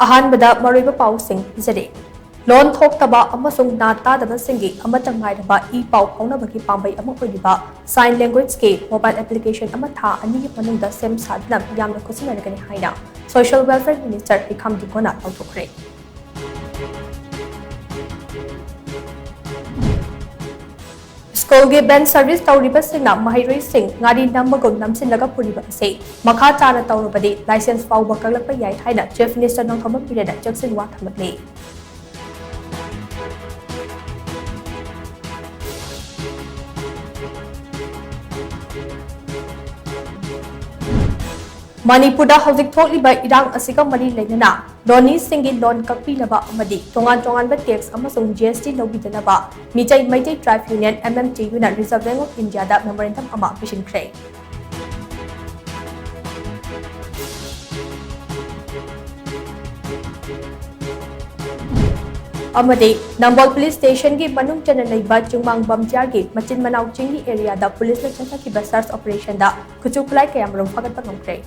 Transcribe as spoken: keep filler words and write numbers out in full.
ꯑꯍꯥꯟꯕꯗ ꯃꯔꯨꯑꯣꯏꯕ ꯄꯥꯎꯁꯤꯡ ꯄꯤꯖꯔꯤ꯫ ꯂꯣꯟ ꯊꯣꯛꯇꯕ ꯑꯃꯁꯨꯡ ꯅꯥ ꯇꯥꯗꯕꯁꯤꯡꯒꯤ ꯑꯃꯠꯇ ꯉꯥꯏꯔꯕ ꯏ ꯄꯥꯎ ꯐꯥꯎꯅꯕꯒꯤ ꯄꯥꯝꯕꯩ ꯑꯃ ꯑꯣꯏꯔꯤꯕ sign languagetweꯀꯤ mobile application ꯑꯃ ꯊꯥ ꯑꯅꯤꯒꯤ ꯃꯅꯨꯡꯗ ꯁꯦꯝ ꯁꯥꯗꯨꯅ ꯃꯤꯌꯥꯝꯅ ꯈꯨꯠꯁꯤꯟꯅꯔꯒꯅꯤ ꯍꯥꯏꯅ Social Welfare Minister ꯍꯤꯈꯥꯝ ꯗꯤꯡꯒꯣꯅ ꯂꯥꯎꯊꯣꯛꯈ꯭ꯔꯦ꯫ ꯁ꯭ꯀꯨꯜꯒꯤ van service ꯇꯧꯔꯤꯕꯁꯤꯡꯅ ꯃꯍꯩꯔꯣꯏꯁꯤꯡ ꯉꯥꯔꯤ ꯅꯝꯕꯒꯨꯝ ꯅꯝꯁꯤꯜꯂꯒ ꯄꯨꯔꯤꯕ ꯑꯁꯤ ꯃꯈꯥ ꯇꯥꯅ ꯇꯧꯔꯕꯗꯤ license ꯐꯥꯎꯕ ꯀꯛꯂꯛꯄ ꯌꯥꯏ ꯍꯥꯏꯅ Chief Minister ꯅꯣꯡꯊꯣꯝꯕꯝ ꯕꯤꯔꯦꯟꯅ ꯆꯦꯛꯁꯤꯟ ꯋꯥ ꯊꯝꯂꯛꯂꯤ꯫ ꯃꯅꯤꯄꯨꯔꯗ ꯍꯧꯖꯤꯛ ꯊꯣꯛꯂꯤꯕ ꯏꯔꯥꯡ ꯑꯁꯤꯒ ꯃꯔꯤ ꯂꯩꯅꯅ ꯂꯣꯟꯃꯤꯁꯤꯡꯒꯤ ꯂꯣꯟ ꯀꯛꯄꯤꯅꯕ ꯑꯃꯗꯤ ꯇꯣꯉꯥꯟ ꯇꯣꯉꯥꯟꯕ tax ꯑꯃꯁꯨꯡ G S T ꯂꯧꯕꯤꯗꯅꯕ Meitei Meitei Tribes Union, M M T Uꯅ Reserve Bank of Indiaꯗ memorandum ꯑꯃ ꯄꯤꯁꯤꯟꯈ꯭ꯔꯦ꯫ ꯑꯃꯗꯤ ꯅꯝꯕꯣꯜ police stationꯒꯤ ꯃꯅꯨꯡ ꯆꯟꯅ ꯂꯩꯕ ꯆꯤꯡꯃꯥꯡ ꯕꯝꯖꯤꯌꯥꯔꯒꯤ ꯃꯆꯤꯟ ꯃꯅꯥꯎ ꯆꯤꯡꯒꯤ areaꯗ policeꯅ ꯆꯠꯊꯈꯤꯕ search operationꯗ ꯈꯨꯠꯁꯨ ꯈꯨꯠꯂꯥꯏ ꯀꯌꯥꯃꯔꯨꯝ ꯐꯥꯒꯠꯄ ꯉꯝꯈ꯭ꯔꯦ꯫